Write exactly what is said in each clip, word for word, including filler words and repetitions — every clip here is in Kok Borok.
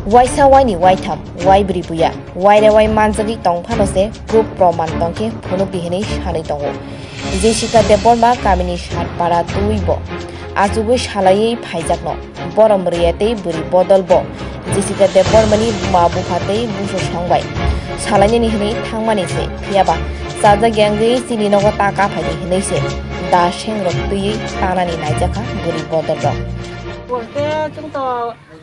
Waisa waini waitham, waibrwi buya, waire wai manjagwi tongphano se proof proman tongkhe phunukdi hinwi sanwi tongo. Jessica Debbarma kamini Satpara twibo achugwi salaiwi phaijakno. Borom rwya tei bwrwi bodol bo Jessica Debbarmani buma bupha tei busu song bai salainani hinwi thangmani se, phiyaba chajak yangwi chini nogo ta kaphaidi hinwi se da sengrok twiwi tanani naijakha bwrwi bodol rok.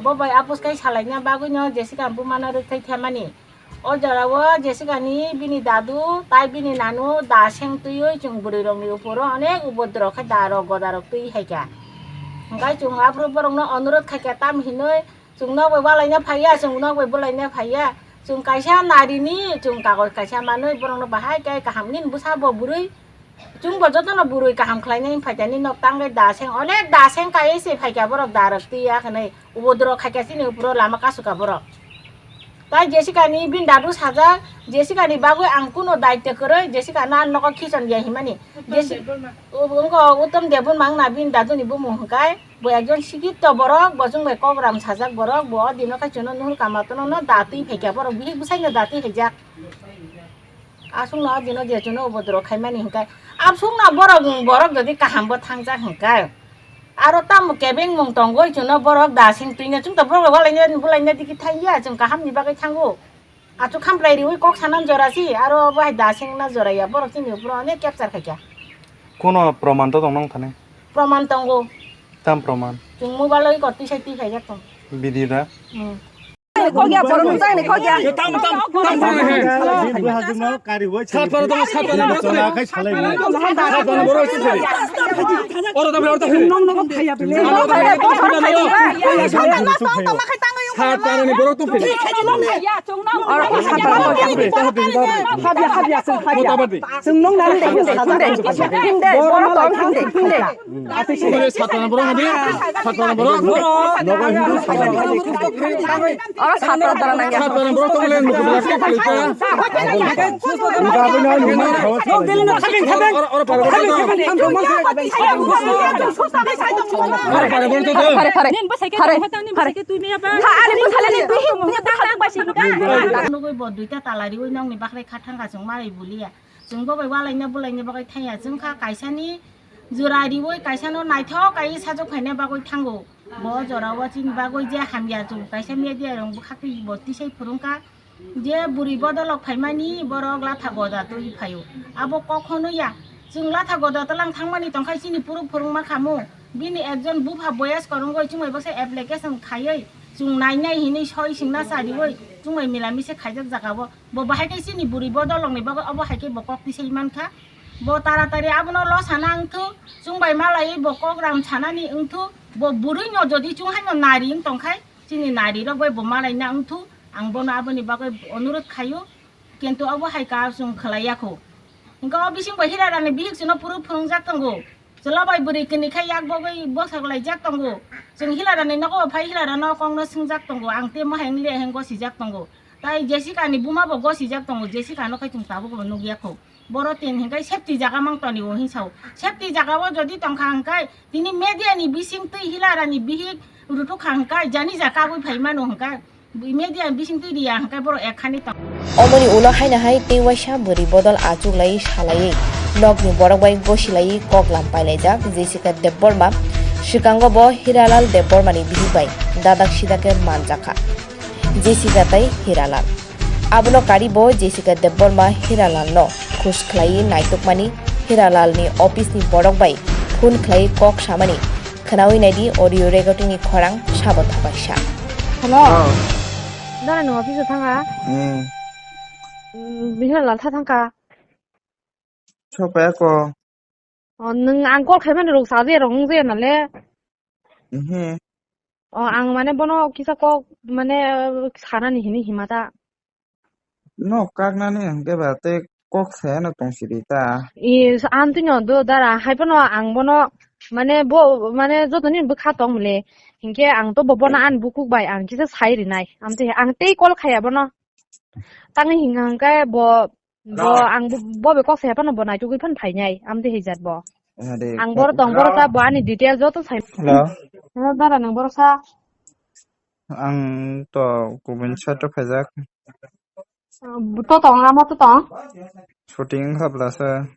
Bo bai apos kai salaina bagwino Jessica bumano rwkthai themani. O jorao Jessica ni bini dadu tai bini nanu da seng twiwi chwng bwrwi rokni uporo onek ubodro khe da rok goda rok twi hai kha. Hwnkhe chwng aphuru borokno onurot khai kha tam hinwi chwng nok bai walaina phaiya, chwng nok bai bwlaina phaiya. Chwng kaisa narini chwng kagoj kaisa manwi borokno bahai khe kaham nini bwsa bo bwrwi. Chwngbo jotono bwrwi kaham khlainai phaikha, ni nok tangwi da seng, onek da seng kaiwi se phaikha borok da rok twiya hwnwi, ubodro khaikha chini upro lama kasukha borok. Tai Jessica ni bini dadu sajak, Jessica ni bagwi ang kuno daitya kwrwi, Jessica no ang nogo khichon ya himani. Jesi-, Debbarma. Wngkha Uttom Debbarma wngna bini dadu ni bumung hwnkhe, bo ekjon sikitto borok, bo chwng bai kok ram sajak borok, bo o dino khai chwngno nuhur kama tono no da twi phaikha borok, bihik bwsai no da twi phaijak. Aswkno o dino je chwngno ubodro khaimani hwnkhe, aswkno borok, borok jodi kahambo thangjak hwnkhe, aro tamo kebengmung tongwi chwngno borok da sing twino chwngto borok walaina bulaina digi thangya, chwng kahamni bagwi thango. Achuk khamplai riwi kok sanan jora si, aro bo hai da singna jora ya, borok chini uphuru onek capture khaikha. Kono proman to tong nang thani? Proman tongo. Tam proman? Chwng mobile oi kotwi sai twi khaijak tong. Bidi da? Hmm. Kok ya, borok nung tang ni kok ya. Tam, tam, tam, tam. Sat para tong, sat para borok tong. Sat para borok tong. Oro tong, oro tong. Nong, nong, phaya bile. Sat para ni borok tong. Oro sat para borok tong. Habya, habya, sung habya. Sung nong nang de, hinde, hinde, hinde, borok tong, hinde, hinde. Satpana borok hadi, satpana borok. Oro satpana borok nangya. Satpana borok tong le, nukubra tong le. Oro, oro para borok tong. Oro para borok tong. Phare, phare. Phare, phare. Tha, ani bwsale ni bihi, bihi ta hajak bai sini. Nugui bo duita talari ui nongni bakrai kha thangka chwng malai bulia. Chwng bo bai walaina bulaina bagwi thangya. Chwng kha kaisani jora riwi kaisano naithok kai sajwk phaina bagwi thango. Bo jorao chini bagwi je hamya chwng kaisa media rok bwkhak twi bo tisai phwrwngkha. Je bwrwi bodolok phaimani borok latha goda twi phaio. Abo kok hwnwi ya. Chwng latha goda tlang thangmani tongkhai chini puruk phwrwngma khamu. Bini ekjon bupha boyas korongoi chumui baksa application khaiwi chwng nainai hinwi soi singna sariwi chumui milamisa khaijak jagao. Bo bahai khe chini bwrwi bodolokni bagwi obo hai khe bo kok tisai mankha. Bo taratari abono lo sana wngthok, chwng bai malaiwi bo kok ram sanani wngthok, bo bwrwino jodi chwng haino nari wng tongkhai, chini narirok bai bo malaina wngthok, ang bono aboni bagwi onurot khaio, kintu obo hai ka chwng khwlaiya kho. Hwnkhe o bisingbo Hirarani bihik chwngno phuru phwrwngjak tongo, chwla bai bwrwi kini khe yak bogwi bwsajlaijak tongo, chwng Hirarani nogo phai Hirarano kokno swngjak tongo, ang tei mohai wng liya hwn gosijak tongo, tai Jessica ni buma bo gosijak tongo, Jessica no khai chwng tabuk bo nukya kho. Boro tin hinkai safety jaga mang toni o hinsa o. Safety jaga o jodi tongkha hinkai tini media ni bising twi Hilarani bihik rutuk kha hinkai jani ja kagwi phai mano hinkai media ni bising twi riya hinkai boro ekhani tong. Omoni ulo haina hai tei waisa bwrwi bodol achuk lai salaiwi nokni borok bai gosi lai kok lam pailaijak Jessica Debbarma. Swkango bo Hiralal Debbarma ni bihik bai dadak sidake manjakha. Jessica tai Hiralal. Abono karibo Jessica Debbarma Hiralal no khus khlaiwi naitukmani, Hiralal ni office ni borok bai phone khlaiwi kok samani khwnawi naidi audio recording ni khorang sabo thapaisa. Hello. Oh. Dara nwng office o thangha? Hmm. Mm, Hiralal tha thangkha? Sopaya ko. O, nwng ang call khaimani rok saje rok wngje nale. Mhm. O, ang mane bono kisa kok mane sanani hini hima ta. No kaknani hwnkhe ba tei kok sayano tong sidi ta. I, amtwino do dara, hai phano ang bono mane bo, mane jotoni bwkha tong mole. Hinkhe ang to bo bono ani bukuk bai ang kisa sai rinai. Amtwi ang tei call khaya bono. Tangwi hinga hwnkhe bo, bo Hello. Ang bo, bo be kok se phano bo naitugwi phan phainai, amtwi hijat bo. Eh, de, Ang bor tong, bor hello. Sa bo ani detail joto sai. Hello. Hello, dara nang bor sa. Ang to kubun side o phaijak. To tong, amo to tong. Shooting wngkha bwlasa.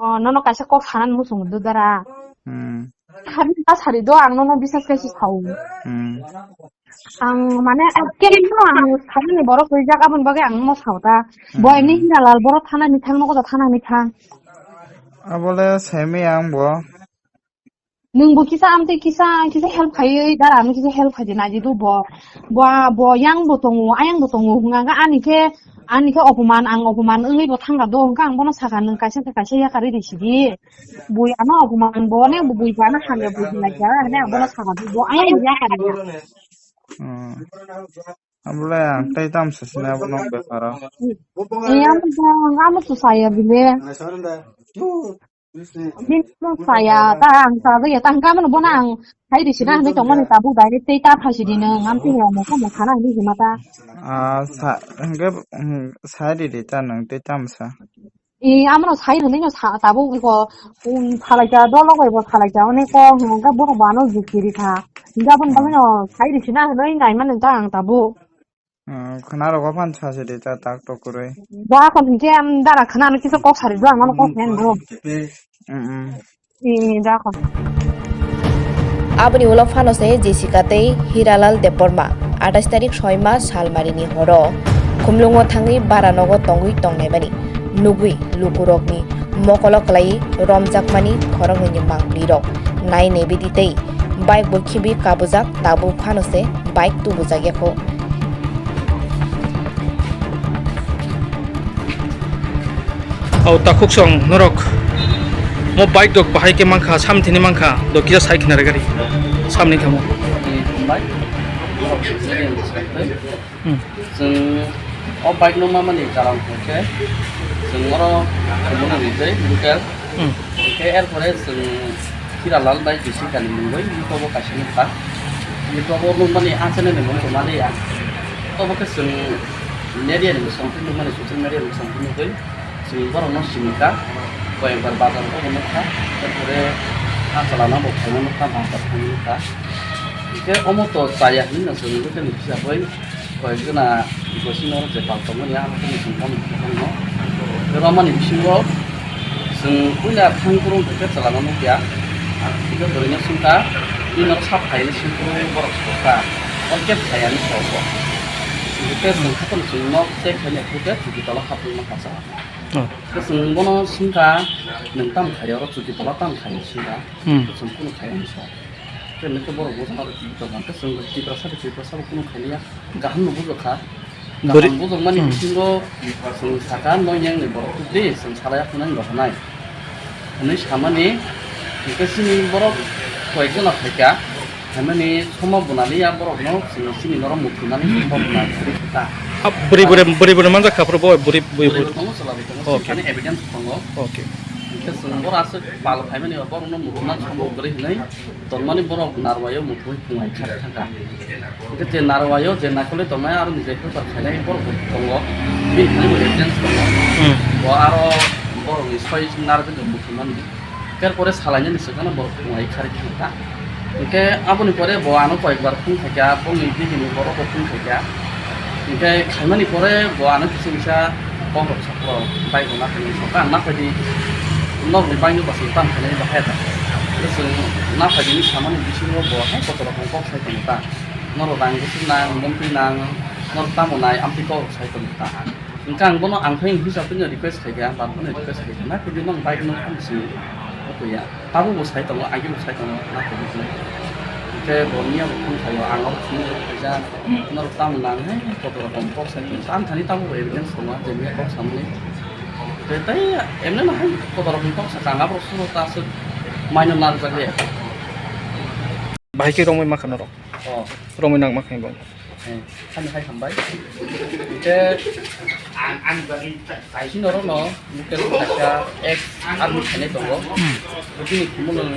Oh, nono kaisa kok sanani muchung do dara. Hmm. Sari ta sari do, ang nono bisas kaisa sao. Hmm. Ang mane, kene no ang sanani borok rijak, aboni bagwi ang nono sao ta. Hmm. Bo emni hinalal borok thana ni thang, nogo da thana ni thang. Abole semi ang bo. Nwng bo kisa amtwi kisa, kisa help khaiwi dara, ano kisa help khaidi naidi do bo. Bo, bo yang bo tongo, ayang bo tongo, hwnka hwnkhe ani khe, ani khe opoman, ang opoman wngwi bo thangkha do, hwnka ang bono sakha, nwng kaisa khe kaisa yakarwi rw sidi. Bui ano opoman bo, ne bui bo ano hamya bui hinai kha, hwnwi ang bono sakha do, bo ayang bo yakarwi. Hmm. Abole ang tei tamo sasina bono beparo. Yang bo, ang amo susaya bile. Bini mung saya, ta ang sa ya, ta ang kamano bono ang hai di sina, hai tongmani tabuk direct tei ta phai sidi nang, ang tini rok mokha mokha na hinwi hima ta. Ah, sa, hingke, hmm, sai di di ta nang tei tamsa. I, amano sai hwnwi no sa, tabuk iko, um, salai ja, dolo bai bo salai ja, oni ko, hingke borok bo ano jukiri kha. Hingke aboni bagwi no sai di sina hwnwi nai mani ta ang tabuk. Hmm, khwna rogo phan sa se de ta tak tok kwrwi. Bo akhon hinkhe, um, dara khwna ano kisa kok sari do, ang ano kok khe ang do. Hmm, hmm. Ee, da akhon. Aboni ulo phano se Jessica tei Hiralal Debbarma atais tarik soi mas salmarini horo Khumlungo thangwi bara nogo tongwi tongnaimani nugwi lukurokni mokolo kwlaiwi romjakmani khoroknwini mangpilirok nai nebidi tei bike bo khibi kabujak, tabuk phano se bike tubujak yakho. O takhuk song norok mo bike dok bahai ke mankha, samni thini mankha, do kisa sai khna re gari samni thamo. Hambai. Hmm. Chwng o bike no mamani karon hwnkhe chwng oro Khumlungo ni tei local. Hmm. Hwnkhe erpore chwng Hiralal bai Jessica ni mungwi YouTube o kaisa nukha. YouTube o nukmani aswk nini mung tongma liya. Obo khe chwng media ni bwskango nukmani, social media ni bwskango nukwi chwng borokno sini kha. Koi ekbar bazar o bo nukha. Erpore a chwla no bo phaima nukha, bazar phaima nukha. Hwnkhe omo to chaya hinwi no chwng local ni hisabwi Koyekjona bwswino je pal tongmani, abo khe chwng tamo tongmo. Tei romani bisingo chwng puila thang phuru hwnkhe chwla no nukya. Hwnkhe bwrwino swngkha, "Twi norok sak phaini simi phuru borok sokha, o khe phaiani soko." Hwnkhe chwng haphano chwng nok check khaina phuru khe chuki tola hapwi mankha chwla. Oh. Hwnkhe chwng bono swngkha, "Nwng tamo khai oro chuki tola tamo khai?" Swngkha. Hmm. Hwnkhe chwng kunu khai ani sa. Khe nokhe borok bo jang aro twi tongma khe chwng Tiprasa bai Tiprasa bo kunu khailiya. Kaham no bujokha. Bwrwi-, kaham bujokmani hmm. Bisingo chwng sakha, "Noyang ni borok tubdi, chwng salai ya hwnwi rw hwnai," hwnwi samani. Hwnkhe chini borok koyekjona phaikha. Phaimani somo bwnaliya borokno chwng chini norok muthunani somo bwnaliya. Ah, bwrwi bwrwi, bwrwi bwrwi manjak kha phuru bo bwrwi bwrwi bwrwi bwrwi. Tongo, chwla bai tongo, okay. Chini evidence tongo. Okay. Hwnkhe chwng borok aswk pal phaimani borokno muthunani somo bwrwi hwnwi. Tongmani borok narwai o muthungwi phungai kharwi thangkha. Hwnkhe je narwai o je naikolwi tongnai aro nijai prepare khainai borok bo tongo. Bini thani bo evidence tongo. Hmm. Bo aro borokni soi narwgwi muthungmani. Ter pore salainani swkang borok phungai kharwi thangkha. Hwnkhe aboni pore bo ano koyekbar phung khaikha, bongni digini borok bo phung khaikha. Hwnkhe khaimani pore bo ano kisa kisa kok rok Bike bo naphai nini sokha, naphai di, nokni bike no bwswk tam khainai bahai ta. Chwng naphai di samani bisingo bo hai kotor rok kok sai tongo ta. Norok rang bwswk nang, montri nang, norok tamo nai, amtwi kok sai tongo ta. Hwnkhe ang bono ang khe hisa phano request khaikha, bad phano request khaikha, naphai di nong bike no tamo simi kuya. Tabuk bo sai tongo, agi bo sai tongo, naphai di phano. Hwnkhe bo miya bo phone khaio, ang abo phone khaijak, norok tamo nang, hai kotor rok kok sai tongo. Tam thani tabuk bo evidence tongo, je miya kok samani. Tei, tei, emne no hai kotor rok ni kok sakang, aborok suro ta aswk maino narwk jak ya. Bahai khe romwi ma kha norok? Oh. Romwi nang ma kha bo. Eh, sani hai hambai. Tei, ang, ang bagwi tai. Sini norok no, mukhe kaisa ex army khainai tongo. Hmm. Bini kumu nung,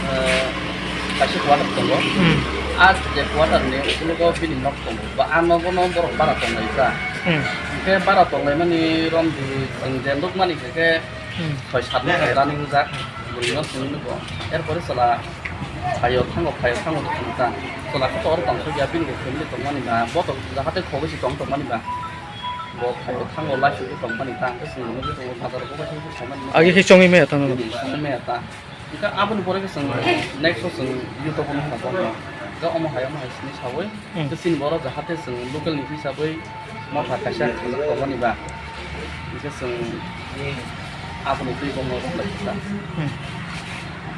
eh, kaisa quarter tongo. Hmm. A je quarter ni, ulo bini nok tongo. Ba a nogo no borok bara tongo ika. Hmm. Hwnkhe bara tonglaimani romdi chwng je nukmani khe khe hmm. Soi sat bosor running wngjak, bwrwino simi nugo. Erpore chwla Phaio thango, phaio thango tong ta. Chwla khe oro tong thok ya, bini bo family tongmani ba, bo to jahate khogwi se tong tongmani ba. Bo phaio thango, laisu se tongmani ta, hwnkhe chwng nugwi tongo bazar o bo kaisa se tongmani. Agi khe chongwi maya ta nang. Chongwi maya ta. Hwnkhe aboni pore khe chwng next o chwng YouTube o nukha bo. Hwnkhe omo hai, omo hai sini sawi. Hmm. Hwnkhe chini borok jahate chwng local ni hisabwi motha kaisa khajak tongmani ba. Hwnkhe chwng aboni twi bo norok lai kha. Hmm.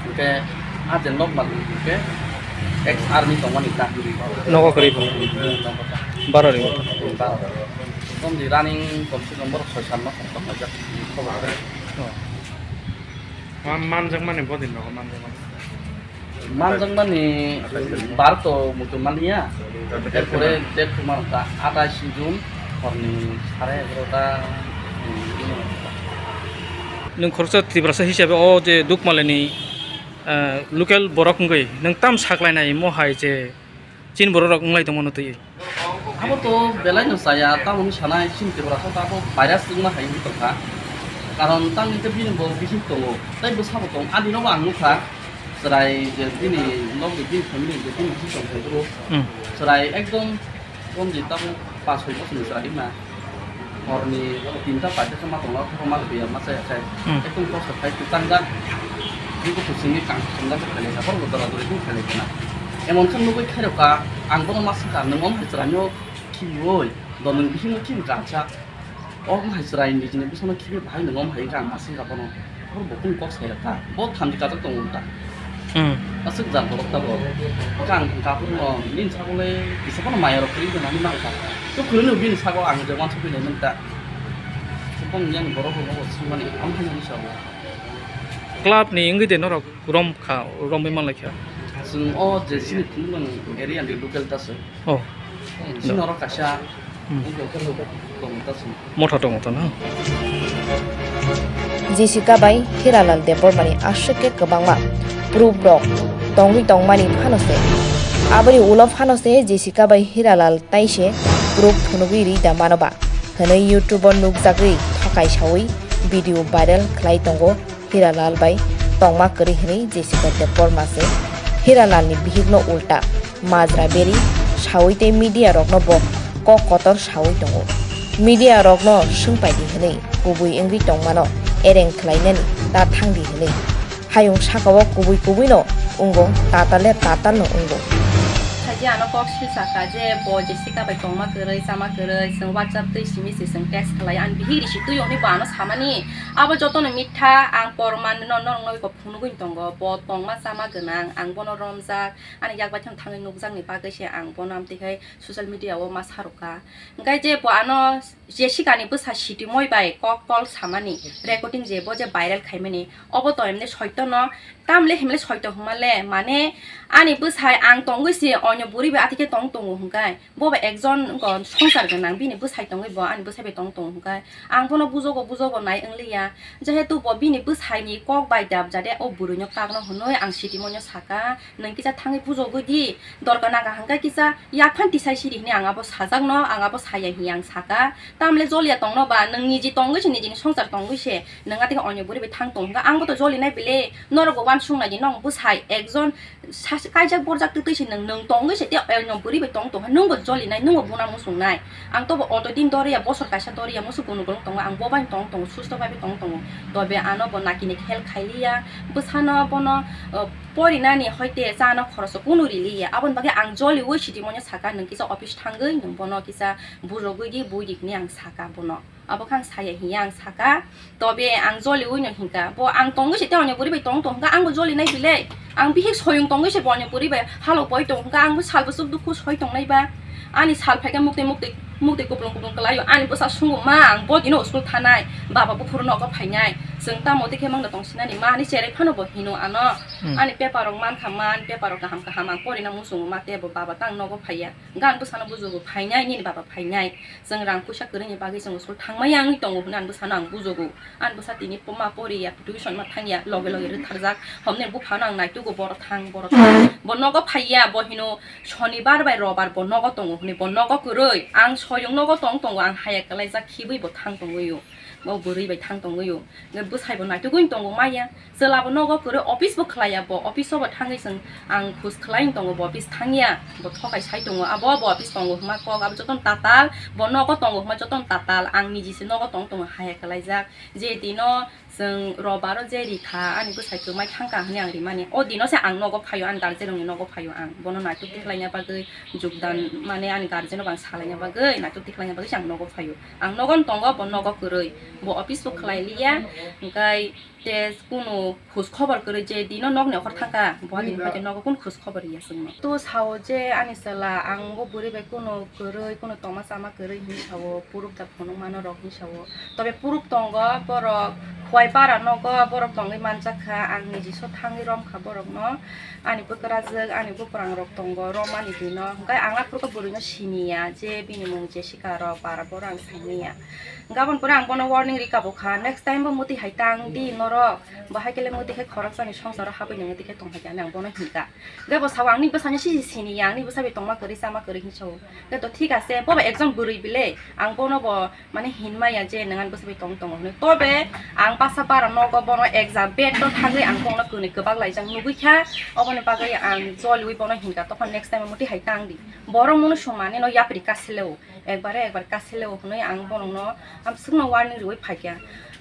Hwnkhe a je nokmal hwnkhe ex army tongmani ta. Nogo kwrwi bo? Hmm, nogo ta. Baro ni bo? Hmm, baro. Tomni running komse kom borok soi sat masa tonglaijak khobor. Oh. Ma-, manjakmani bodin nogo manjakmani. Manjakmani bar to muchung maliya. Erpore date thumar ta atais June horni sare egarota. Nwng khoroksa Tiprasa hisabe o je Dukmalini, eh, local borok wngwi nwng tam saklainai mo hai je chini borok rok wnglai tongmano twi. Abo to belai no chaya, tamoni sanai chini Tiprasa to abo virus wngma hai wngwi tongkha. Karon tamni hwnkhe bini bo bihik tongo, tei bwsabo tong, ani nogo ang nukha. Chwrai je bini nokni bini family je bini bihik tong phai bwrw. Hmm. Chwrai ekdom komji tamo pas soi bosor ni chwrai ma. Horni tinta paita khe ma tongla, ma tongya ma chaya chai. Hmm. Ekdom kosto khai kwchang jak. Bini kuchuk simi kang songja se khailai kha, borok dora dori khe khailai kha na. Emon khe nugwi khairokha, ang bono ma swngkha, nwng om hai chwraino khibiui, do nwng bihingo khibi kha cha. O hai chwrai nijini bwsano khibi bahai nwng om hai kha, ang ma swngkha bono. Borok bo kung kok sai rokha, bo thamchi kajak tongo ta. Hmm. Aswk jat borok ta bo. Kang kafur no nini sabo le kisa bono maya rok kiri gana ni mang kha. To kunu bini sabo ang je wansuk bini nang ta. Bong yang borok rok no swngmani, ang thani sabo. Club ni wngwi de norok rom kha, romwi man lai kha. Chwng o je chini Khumulwng area ni local ta se. Oh. Chini oro kaisa, hmm, wngkha khe local tong ta se. Motha tongo ta na? Jessica bai Hiralal Debbarmani aswk khe kwbangma proof rok tongwi tongmani phano se. Aboni ulo phano se Jessica bai Hiralal tai se proof phunugwi ri da mano ba hwnwi YouTube o nukjagwi thokai saui video viral khlai tongo. Hiralal bai tongma kwrwi hwnwi Jessica Debbarma se Hiralal ni bihik no ulta majra beri saui tei media rok no bo kok kotor saui tongo. Media rok no swngpai di hwnwi kubui wngwi tongmano ereng khlainani ta thang di hwnwi. Hayung saka o kubui kubui no wngo, tatal le tatal no wngo. Saji ano kok swi saka je bo Jessica bai tongma kwrwi, chama kwrwi, chwng WhatsApp twi simi se chwng text khlai, ang bihik risi twi hwnwi bo ano samani. Abo jotono mitha, ang porman no norokno iko phunugwi tongo, bo tongma chama gwnang, ang bono romjak, ani yak baithang thangwi nukjakni bagwi se ang bono amtwi khai social media o ma sarokha. Hwnkhe je bo ano Jessica ni bwsa Sitimoi bai kok call samani, recording je bo je viral khaimani, obo to emne soito no, tamle himle soito hwnmale, mane ani bwsai ang tongwi se onyo buri bai athikhe tong tongo hwnkhe. Bo ba ekjon wngkha songsar gwnang, bini bwsai tongwi bo ani bwsai bai tong tongo hwnkhe ang bono bujogo, bujogo nai wngliya. Jehetu bo bini bwsaini kok bai dap jade o bwrwino kakno hwnwi ang Sitimoino saka, "Nwng kisa thangwi bujogwi di, dorkar naga hwnkhe kisa yaphang tisai sidi," hwnwi ang abo sajakno, ang abo saya hiya ang saka. Tamle joliya tongno ba, nwng niji tongwi se, nijini songsar tongwi se, nwng athikhe onyo buri bai thang tong hwnkhe ang bo to jolinai bile, norok bo uansuk nai di, nong bwsai ekjon Sas-, kaijak borjak twi twi se nwng, nwng tongwi se tei, eh, nwng bwrwi bai tong tong ha, nwng bo joli nai, nwng bo buna muchung nai. Ang to bo auto din doriya, bosor kaisa doriya, musu kunu kunu tongo, ang bo bai tong tongo, susto bai tong tongo. Tobe ano bo nakini khel khailiya, bwsano bono, eh, porinani hoite chana khoroso kunu riliya. Aboni bagwi ang joliui Sitimoino saka, nwng kisa office thangwi nwng bono kisa bujogwi di, bui di hwnwi ang saka bono. Abo khe ang saya hiya ang saka, tobe ang joliui no hinka, bo ang tongwi se tei onyo buri bai tong tong hinka, ang bo joli nai bile, ang bihik soyung tongwi se bo onyo buri bai halok boi tong hinka, ang bo sal bwswk dukhu soi tong nai ba, ani sal phaikhe muktwi muktwi, muktwi kuplung kuplung kwlaio, ani bwsa sungo, "Ma, ang bo dino school thanai, baba buphuru nogo phainai, chwng tamo tei khe mangno tong sinani ma," ani cherai phano bo hino ano, Hmm. Ani paper rok mankha ma, ani paper rok kaham kaham ang porina muchungo ma, tei bo baba tang nogo phaiya, hwnkhe ang bwsano bujugo phainai, nini baba phainai. Chwng rang puisa kwrwini bagwi chwng school thangmaya wngwi tongo hwnwi ang bwsano ang bujogo. Ang bwsa tini ma poriya, tuition ma thangya, loge loge rwtharjak. Homni buphano ang naitugo, "Boro thang, boro thang." Bo nogo phaiya, bo hino sonibar bai robar bo nogo tongo hwnwi, bo nogo kwrwi. Ang soyung nogo tong tongo, ang haya kwlaijak khibwi bo thang tongwi o. Bo bwrwi bai thang tongwi o. Hwnkhe bwsai bo naitugwi tongo maya. Chwla bo nogo kwrwi, office bo khlaiya bo. Office o bo thangwi chwng ang khus khlai tongo, bo office thangya. Bo thokai sai tongo. Abo bo office tongo hwnma kok, abo jotono tatal. Bo nogo tongo hwnma jotono tatal. Ang niji se nogo tong tongo, haya kwlaijak. Je dino chwng robaro je rikha, ani bwsai kwmai thangkha hwnwi ang rimani. O dino se ang nogo phaio, ani guardian rokni nogo phaio ang. Bono naituk tikhlaina bagwi jogdan, mane ani guardian rok ang salaina bagwi, naituk tikhlaina bagwi se ang nogo phaio. Ang nogo tongo, bo nogo kwrwi. Bo office bo khlai liya, hwnkhe te kunu khus khobor kwrwi, je dino nokni okhor thangkha, bo dini phai nogo kunu khus khobor ya chwngno. To sao je ani chwla, ang bo bwrwi bai kunu kwrwi, kunu tongma chama kwrwi hinwi sao, puruk da phunuk mano rok hinwi sao. Tobe puruk tongo, borok Khwai para nogo borok tongwi manjak kha, ang niji so thangwi rom kha borokno. Ani bwkrajwk, ani bwprangrok tongo, romani dino. Hwnkhe ang aphuru khe bwrwino siniya, je bini mung Jessica rok para borok ang sainiya. Gabon pore ang bono warning rika bo kha, next time bo mwtwi hai tang di norok, bahai kele mwtwi khe khoroksani songsaro habwi nungwi twi khe tong hai di, ani ang bono hinkha. Hwnkhe bo sao, "Ang ni bwsano sisi siniya, ang ni bwsa bai tongma kwrwi, chama kwrwi," hinwi sao. Hwnkhe to thik ase, bo bo ekjon bwrwi bile, ang bono bo mane hinmaya je nwng ani bwsa bai tong tongo hinwi. Tobe ang basa bara nogo bono exam bed no thangwi ang bono kwnwi kwbak laijak nugwi kha, oboni bagwi ang joliwi bono hinkha, tokon next time mwtwi hai tang di. Borok munu sumani no yapri kasileo, ekbare ekbar kasileo hinwi ang borokno amswkno warning riwi phaikha.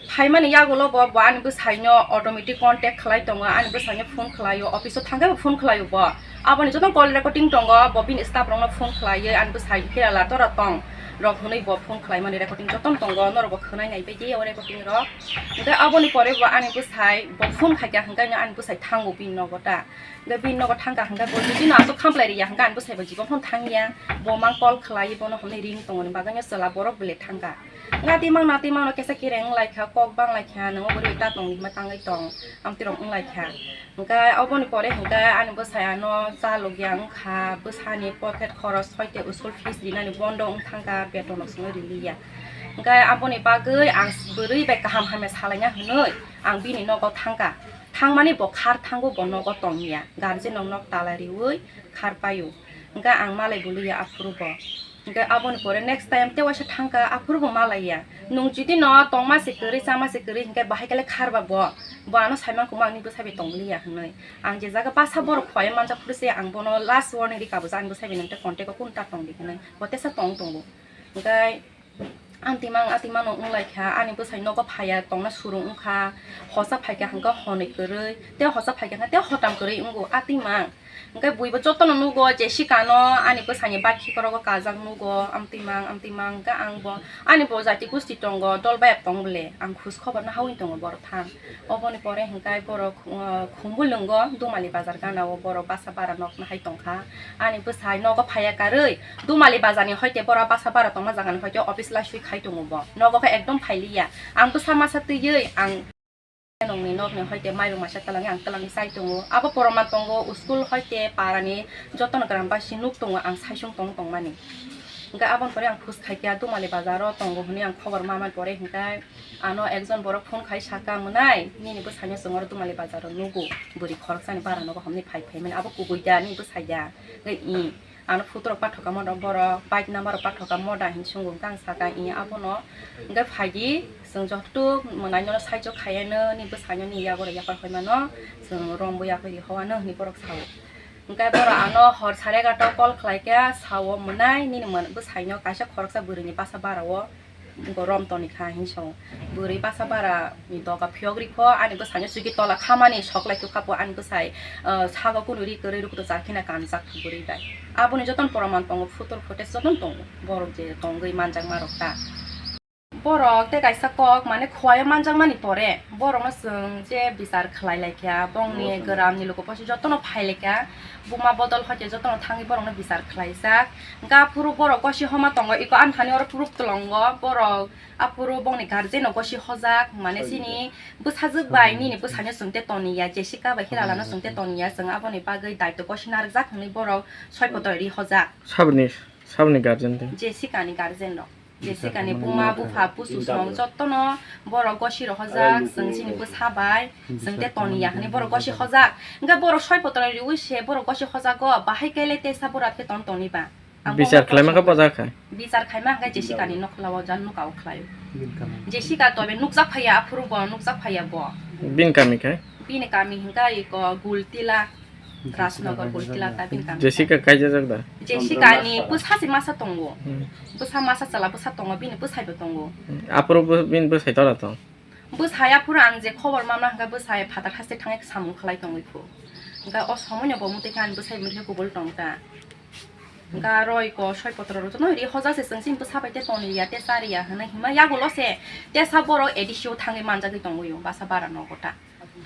Phaimani yagulo bo, bo ani bwsaino automatic contact khlai tongo, ani bwsaino phone khlaio, office o thangkhe bo phone khlaio bo. Aboni joto call recording tongo, bo bini staff rokno phone khlaiwi ani bwsai Kerala tora tong rok hinwi bo phone khlaimani recording joto tongo, norok bo khwnai naibaidi o recording rok. Hwnkhe aboni pore bo ani bwsai bo phone khaikha, hwnkhe ani bwsai thango bini nogo ta. Hwnkhe bini nogo thangkha, hwnkhe bo judino aswk khamplai riya, hwnkhe ani bwsai bo jibon phano thangya, bo mang call khlaiwi bono hwnwi ring tongoni bagwino chwla borok bele thangkha. Natimang natimang no kesa kereng wng lai kha, kok bang lai kha, nwngo bwrwi ta tong hima tangwi tong, amtwi rok wng lai kha. Hwnkhe oboni pore hwnkhe ani bwsai ano cha logya wng kha, bwsani pocket khoros hoite school fees rinani bondo wng thang kha, beton rok songwi riliya. Hwnkhe aboni bagwi ang bwrwi bai kaham hamya salaina hwnwi ang bini nogo thang kha. Thangmani bo khar thango, bo nogo tongya, guardian rok nok tala riwi khar paio. Hwnkhe ang malai buluya aphuru bo. Hwnkhe aboni pore next time tei waisa thangkha, aphuru bo malaiya. Nwng jodi no tongma se kwrwi, chama se kwrwi, hwnkhe bahai khe le kharba bo. Bo ano saiman kamo, "Ang ni bwsai bai tong liya," hinwi. Ang je jaga basa borok khwlai manjak phuru se ang bono last warning rika bo, "Ang bwsai bai nwng tei contact o kunu ta tong di," hinwi. Bo tesa tong tongo. Hwnkhe ang timang, a timang no wng lai kha, ani bwsai nogo phaiya tongna surung wng kha, hosa phai kha hwnkhe honwi kwrwi, tei hosa phai kha hwnkhe tei hotam kwrwi wngo a timang. Hwnkhe buibo jotono nugo, Jessica no ani bwsaini bai khikorokgo kajak nugo, amtwi mang, amtwi mang, hwnkhe ang bo, ani bo jati gusti tongo, dol bayap tong bole, ang khus khobor no hawi tongo borok thang. Oboni pore hwnkhe borok, uh, Khumbu lwngo, Dumali bazar gana o borok basa bara nok nahai tongkha. Ani bwsai nogo phaiya karwi, Dumali bazar ni hoite bora basa bara tongma jaga ni hoite office laiswi khai tongo bo. Nogo khe ekdom phailiya. Ang bwsa masa twiwi ang nongni nokni hoite mairung masa twlangwi ang twlangwi chai tongo. Abo poroman tongo, school hoite parani jotono gram basi nuk tongo, ang saisung tong tongmani. Hwnkhe aboni pore ang phus khaikha Dumali bazaro tongo hwnwi ang khobor mamani pore hwnkhe ano ekjon borok phone khai saka, "Mwnai, nini bwsaino chwng oro Dumali bazaro nugo, bwrwi khoroksani bara nogo homni phai phaimani, abo kubui da nini bwsai da?" Hwnkhe, "Ih." Ano photo rok pathoka moda borok, bike number rok pathoka moda hinwi swngo, hwnkhe ang saka, "Ih, abono." Hwnkhe phaidi, chwng joto mwnaino saijo khaiya no, ni bwsaino ni yago rw yapar phaimano, chwng rombo yakwi ri howano hinwi borok sao. Hwnkhe borok ano hor sare egarota o call khlaikha, sao, "Mwnai, nini mwn-, bwsaino kaisa khoroksa bwrwini basa bara o bo rom toni kha," hinwi sao. Bwrwi basa bara ni doga phiyok rikho, ani bwsaino sugi tola khamani soklai tukha po, ani bwsai, ah, sago kunu ri kwrwi rukto char khina kanjak bwrwi bai. Aboni jotono poroman tongo, photo footage jotono tongo, borok je tongwi manjakma rok ta. Borok tei kaisa kok, mane, khwlai manjakmani pore borokno chwng je bichar khlai lai kha, bongni gramni luku posi jotono phai lai kha, buma bodol hoite jotono thangwi borokno bichar khlaijak. Hwnkhe aphuru borok gosi homa tongo, iko ani thani oro proof tlongo, borok aphuru bongni guardian no gosi hojak, mane, chini bwsajwk bai nini bwsaino chwng tei toniya, Jessica bai Hilalano chwng tei toniya, chwng aboni bagwi daitw gosi narwkjak hwnwi borok soi photo ri hojak. Saboni, saboni guardian de? Jessica ni guardian rok. Jessica ni buma, bupha, busu song jotono borok gosi rohojak, chwng chini bwsa bai, chwng tei toniya hwnwi borok gosi hojak. Hwnkhe borok soi potro riwi se borok gosi hojago, bahai kele tesa bora khe ton toni ba. Ang Bichar bo khlai ma kha boja khai. Bichar khai ma hwnkhe Jessica ni nokla o jan nuka o khlai. Bini kami. Jessica to be nukjak phaiya, aphuru bo nukjak phaiya bo. Bini kami khai? Bini kami hwnkhe iko Gultila, Rajnagar Gultila ta bini kami. Jessica kaijajak da? Jessica ni bwsa se masa tongo. Hmm. Bwsa masa chwla bwsa tongo, bini bwsai bo tongo. Hmm. Aphuru bo-, bini bwsai tora tong? Bwsai aphuru ang je khobor manna hwnkhe bwsai phatar haste thangwi samung khlai tongwi kho. Hwnkhe o somoino bo mwtwi khe ani bwsai mwtwi khe kubul tong ta. Hwnkhe aro iko soi potro rw jotono ri hoja se chwng chini bwsa bai te toni ya te chari ya hwnwi hima yagulo se tesa borok A D C o thangwi manjagwi tongwi o basa bara nogo ta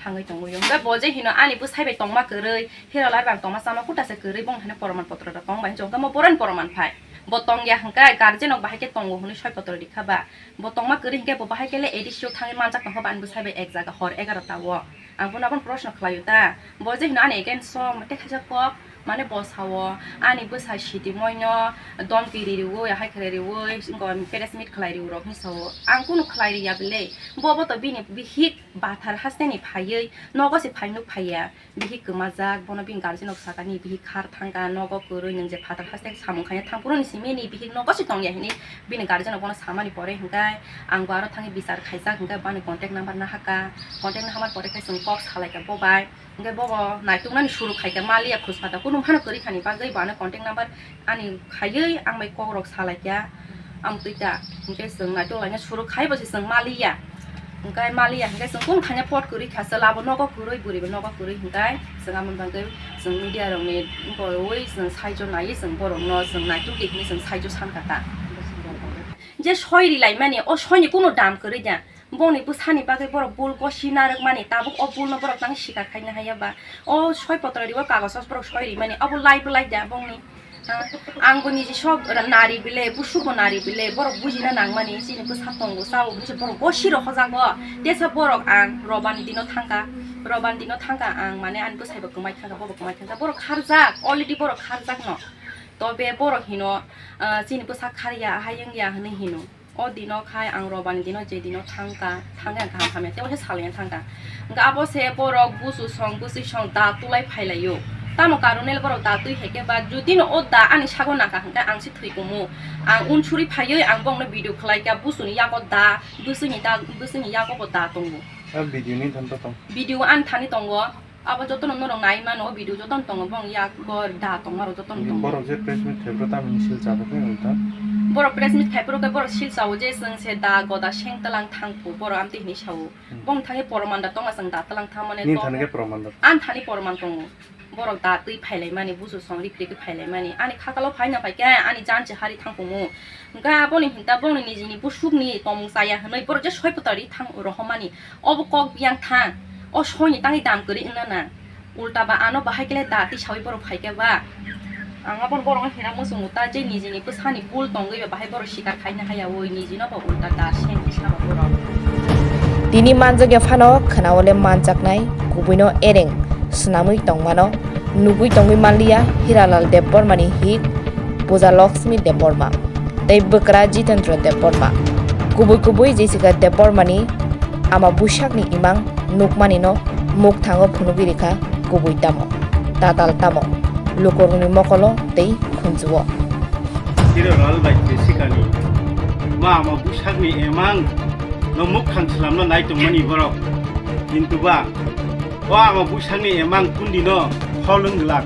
thangwi tongwi o. Hwnkhe bo je hino ani bwsai bai tongma kwrwi Hiralal bai ang tongma chama kuta se kwrwi bong hino poroman potro rok tong bai hwnwi hwnkhe mo boroni poroman phai bo tong ya hwnkhe guardian rok bahai khe tongo hwnwi soi potro rikha ba. Bo tongma kwrwi hinkhe bo bahai kele A D C o thangwi manjak tongkha bo ani bwsai bai ek jaga hor egaroh ta o. Ang bono abono proshno khlaio ta. Bo je hino ani against o mate khaisa kok mane bo sao ani bwsai sitimoino domki ririwi hai khlai riwi press meet khlai riwi rok hinwi sao. Ang kunu khlai riya bile. Bo bo to bini bihik bathar hasteni phaiwi nogo se phai nuk phaiya. Bihik kwmajak, bono bini guardian rok sakani bihik khar thangkha, nogo kwrwi nwng je phatar haste samung khaina thangphuru ni simi ni bihik nogo se tongya hinwi bini guardian rok bono samani pore hinkhe ang bo aro thangwi bichar khaijak hinkhe bo ani contact number nahakha, contact nahamani pore khe chwng kok salaikha bo bai, hinkhe bobo naituknani suru khaikha maliya khus pata kunu phano kwrwi khani bagwi bo ano contact number ani khaiwi ang bai kok rok salaikha, amtwi ta, hinkhe chwng naitok laina suru khai bo se chwng maliya. Hwnkhe maliya hwnkhe chwng kunu khaina pot kwrwi kha, chwla bo nogo kwrwi, bwrwi bo nogo kwrwi hwnkhe chwng amo bagwi chwng media rokni borwi chwng saijo naiwi chwng borokno chwng naitukdi hinwi chwng saijo sankha ta. Je soi rilaimani, o soini kunu dam kwrwi da. Bongni bwsani bagwi borok bul gosi narwkmani, tabuk o bulno borok tang sikar khaina haiya ba? O soi potro ribo kagoso borok soi rimani, abo lai bo lai da bongni? Ang bo niji sok nari bile, busu bo nari bile, borok bujina nangmani, chini bwsa tongo, chao hinwi se borok gosi rok hojago. Tesa borok ang robani dino thangkha, robani dino thangkha ang, mane ani bwsai bo kwmai thangkha, bo bo kwmai thangkha, borok kharjak, already borok kharjak no. Tobe borok hino, ah, chini bwsa kharya, ahai wngya hinwi hino. O dino khai ang robani dino je dino thangkha, thangkhe ang kaham hamya tei waisa salengya thangkha. Hwnkhe abo se borok busu song, bwswi song da tulai phailaio. Tamo karone borok da twi hai khe ba, judino o da ani sago nangkha hwnkhe ang se thwi kumu. Ang unsuri phaiwi ang bongno video khlaikha, busuni yago da, bwswini da, bwswini yago bo da tongo. A video ni thanto tong. Video ani thani tongo. Abo jotono norok nai mano, o video jotono tongo, bong yak gor da tongma rok jotono tongo. Borok je press meet khaibro tamni sil chabo khe wng ta? Borok press meet khaibro khe borok sil chao je chwng se da goda seng tlang thang phu, borok amtwi hinwi sao. Hmm. Bong thangwi poroman da tongma chwng da tlang thang mane. Ni to thani khe poroman da? Ani thani poroman tongo. Borok da twi phailaimani, busu song rikri khe phailaimani. Ani khakalo phaina phai khe ani janchi hari thang kumu. Hwnkhe aboni hinta bongni nijini busukni tomung chaya hwnwi borok je soi putari thang rohormani. Obo kok biyang thang. O soini tangwi dam kwrwi wngna nang. Ulta ba ano bahai kele da twi sawi borok phai khe ba. Ang abono borokno hina muchungo ta je nijini bwsani bul tongwi ba bahai borok sikar khaina haya oi nijino bo ulta da seng sabo borok. Tini manjakya phano khwnaole manjaknai kubuino ereng swnamwi tongmano nugwi tongwi manliya Hiralal Debbarmani hit Puja Lakshmi Debbarma tei bwkra Jitendra Debbarma. Kubui kubui Jessica Debbarmani ama buisakni imang nukmanino mukthango phunugwi rikha kubui tamo, tatal tamo, lukurokni mokolo tei khunjuo. Hiralal bai Jessica ni ma ama buisakni imang no mukthang slamna nai tongmani borok. Kintu ba o ama buisakni imang kundino holung glak.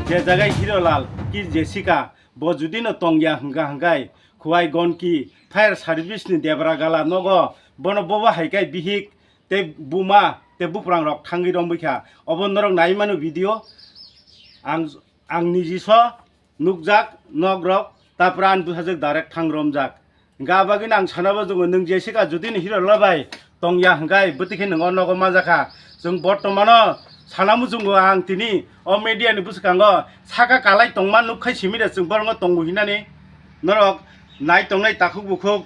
Je jagai Hiralal ki Jessica bo judino tongya hwnkha hwnkhe Khowai Gonki fire service ni debra gala nogo bono bobo hai khe bihik tei buma tei buprang rok thangwi romwi kha. Obo norok nai mano video. Ang, ang nijiso nukjak nok rok tapra ang bwsajwk direct thang romjak. Hwnkha bagwino ang sana bo jongo nwng Jessica judini Hiralal bai tongya hwnkhe bwtwi khe nwng o nogo manjakha. Chwng bortomano sana muchungo ang tini o media ni bwskango saka kalai tongma nukkhai simi de chwng borokno tongo hinani. Norok nai tongnai takhuk bukhuk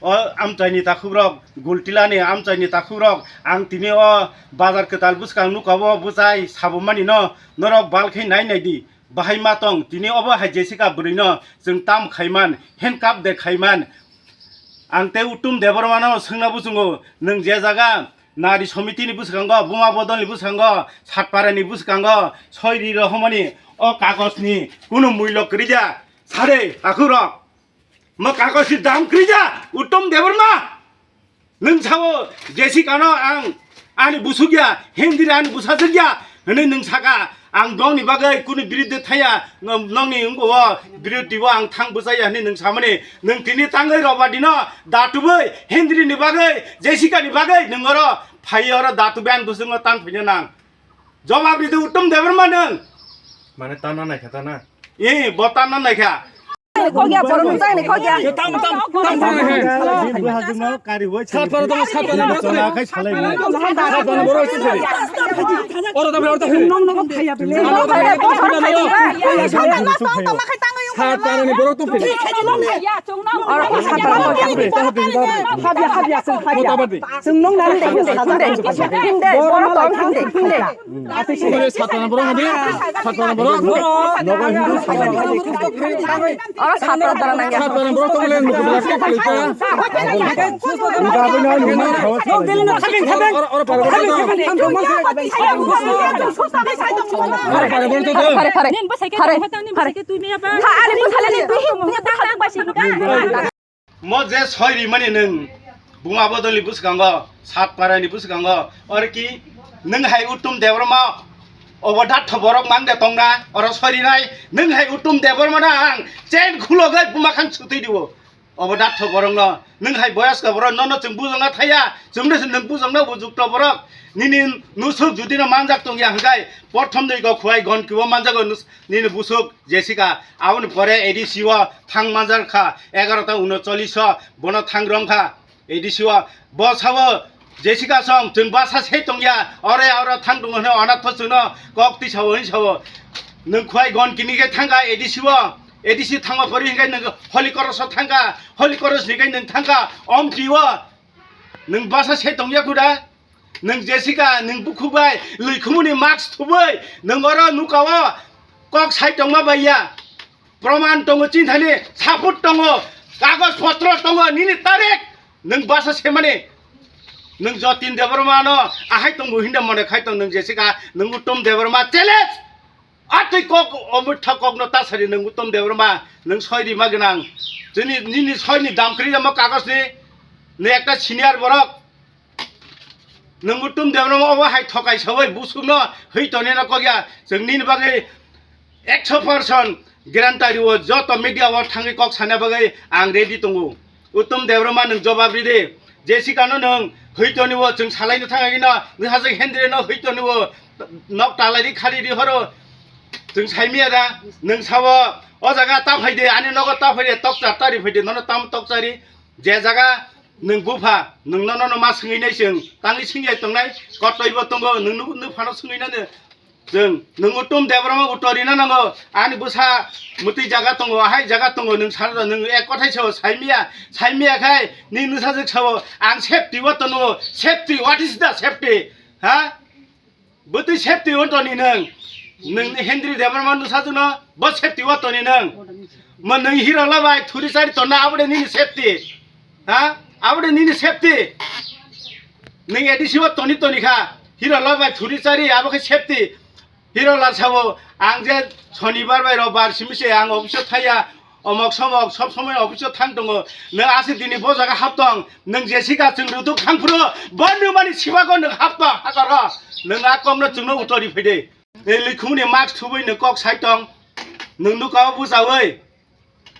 o amchaini takhukrok, Gultilani amchaini takhukrok, ang tini o bazar kwtal bwskang nukabo bwchai sabomanino norok bal khe nai nai di. Bahai ma tong, tini obo hai Jessica bwrwino chwng tam khaiman, handcuff de khaiman. Ang tei Uttom Debbarmano swngna buchungo, nwng je jaga nari somitini bwskango, buma bodolni bwskango, satparani bwskango soi ri rohormani o kagojni kunu muilo kwrwi da. Are, aku rok. Mo kagosi dam krija, Uttom Debbarma. Nwng sao, Jessica no ang, ani busuk ya, Hendri ani busajak ya, hwnwi nwng saka, ang bongni bagwi kunu biruddhe thaya, no-, nongni wngko o biruddhe o ang thang bwchaya hwnwi nwng samani, nwng tini tangwi roba dino, datubwi, Hendri ni bagwi, Jessica ni bagwi, nwng oro phai oro datubwi ani busuk no tan phainya nang. Jobab ridi Uttom Debbarma nwng. Mane tana naikha tana. Eh, bo tana naikha. Kok ya, borok mojang ni kok ya. Ye tam tam tam. Din bwsajwk no kari wai. Sat para tong, sat para borok tong. Chona khai salai mo. Sat para borok tong. Oro tam oro tam. Nong nong khaya bele. Sat para ni borok tong. Oro sat para borok tong. Habya habya sung habya. Sung nong nang de. Hinde hinde. Borok tong hinde hinde. Ore satana borok hadi, satana borok. Oro satana borok nang ya. Satana borok tong le nukubra ke kalita. Ora, ora para borok. Ora para borok to. Pare pare. Pare pare. Ha, ani bwsale ni twi, twi. Mo je soi rimani nwng buma bodolni bwskango, Satparani bwskango, oro ki nwng hai Uttom Debbarma obo datho borok mang de tongna, oro soi rinai nwng hai Uttom Debbarma no ang chain khulogwi buma khang sutwi dibo. Obo datho borok no nwng hai boyas ka borok nono chwng bujongna thaya, chwngno se nwng bujongna bujukto borok nini nusuk judi no manjak tongya hwnkhe prothom dui go khuai gon kibo manjago nus-, nini busuk Jessica, aboni pore A D C o thang manjak kha, egarota unocholish o bono thang rong kha A D C o. Bo sao Jessica song chwng basa se tongya, ore oro thang tongo hwnwi onatho chwngno kok twi sao hwnwi sao. Nwng khuai gon kini khe thangkha A D C o, A D C thangma pori hwnkhe nwng Holy Cross o thangkha, Holy Cross ni khe nwng thangkha Omti o. Nwng basa se tongya khuda? Nwng Jessica, nwng bukhuk bai lwikhumuni mask thubui, nwng oro nuka o kok sai tongma bai ya. Proman tongo, chinthani saput tongo, kagoj potro tongo, nini tarik nwng basa semani. Nwng Jatin Debbarma no ahai tongo hinda mone khai tong nwng Jessica, nwng Uttom Debbarma challenge. Atwi kok omutha kokno tasari nwng Uttom Debbarma nwng soi rima gwnang. Chini nini soi ni dam kwrwi omo kagoj ni, nwng ekta senior borok. Nwng Uttom Debbarma obo hai thokai sawi busukno hwi tonina kokya. Chwng nini bagwi ekso percent guarantee rio, joto media o thangwi kok sana bagwi ang ready tongo. Uttom Debbarma nwng jobab ridi. Jessica no nwng hwi tonio, chwng salaino thangwi no, nwng hajak Hendri no hwi tonio, nok talai ri khari ri horo. Chwng saimiya da, nwng sao o jaga ta phaidi, ani nogo ta phaidi, tokcha tari phaidi, nono tam tokchari. Je jaga nwng bupha, nwng nono no ma swngwi nai chwng, tangwi singya tongnai, kotoi bo tongo, nwng nuk, nuk phano swngwi nani. Chwng, nwng Uttom Debbarma utto rina nango, ani bwsa mwtwi jaga tongo, ahai jaga tongo, nwng sano, nwng ek kothai sao, saimiya, saimiya khai, nini bwsajwk sao, ang safety o tono, safety, what is the safety? Ha? Bwtwi safety o toni nwng, nwng Hendri Debbarma bwsajwkno, bo safety o toni nwng. Mo nwng hero la bai thuri chari tonna, abo de nini safety. Ha? Abo de nini safety. Nwng A D C o toni toni kha. Hero la bai thuri chari, abo khe safety. Hero la sao, ang je Shonibar bai Robbar simi se ang office o thaya, omok somok sob somoi office o thang tongo. Nwng aswk dini bo jaga hap tong, nwng Jessica chwng rutuk thang phuru, bo nwng mani sibago nwng hap tong, hakaro. Nwng a kokno chwngno utori phai de. Ei likhumni mask thubui nwng kok sai tong. Nwng nuka o bujaui.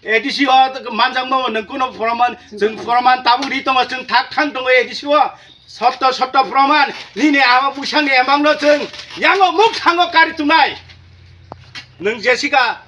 A D C o manjakma bo nwng kuno proman, chwng proman tabuk ri tongo, chwng thak thang tongo A D C o. Sotto sotto proman, nini ama bwsangni emangno chwng yango muk thango kari tunai. Nwng Jessica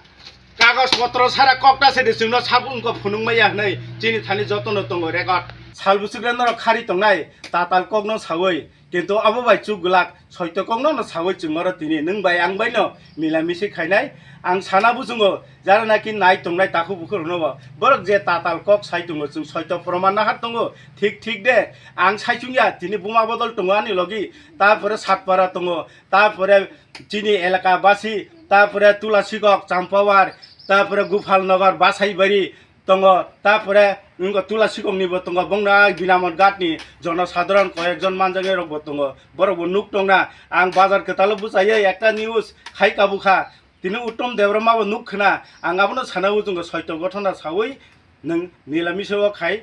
kagoj potro sara kokta se de chwngno sabung ko phunung maya hwnwi chini thani jotono tongo record. Sal bwswkra norok khari tongnai tatal kokno saui. Kintu abo bai chuk glak, soito kokno no saui chwng oro tini nwng bai ang bai no mila misi khainai. Ang sana buchungo, jara naki nai tongnai takhuk bukhuk rokno bo, borok je tatal kok sai tongo, chwng soito proman naha tongo, thik thik de. Ang sai chungya, tini buma bodol tongo ani logi, tarpore Satpara tongo, tarpore chini elaka basi, tarpore Tulasikok, Champawar, tarpore Gopalnagar, Basaibari, tongo, ta pore wngkha Tula Sikokni bo tongo, bongno Binamot Ghat ni jono sadharon koyek jon manjaknai rok bo tongo, borok bo nuk tongna. Ang bazar kwtal o bwchaiwi ekta news khai kabukha, Tini Uttom Debbarma bo nuk khna, ang abono sana muchungo soito gothona sawi nwng nila misa o khai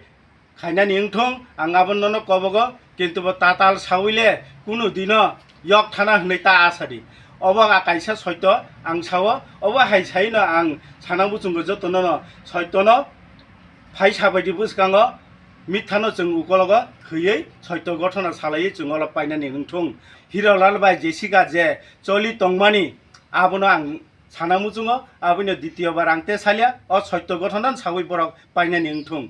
khainani wngthung, ang abono nono kobogo, kintu bo tatal sawi le kunu dino yok thana hwnwi ta asadi. Obo a kaisa soito ang sao, obo hai saino ang sana muchungo jotono no soitono phai sabaidi bwskango mithano chwng ukologo thwiwi soito gothona salaiwi chwng olo painani wngthung. Hirolal bai Jessica je choli tongmani abono ang sana muchungo, abono ditiyo bar ang te salia, o soito gothona sawi borok painani wngthung.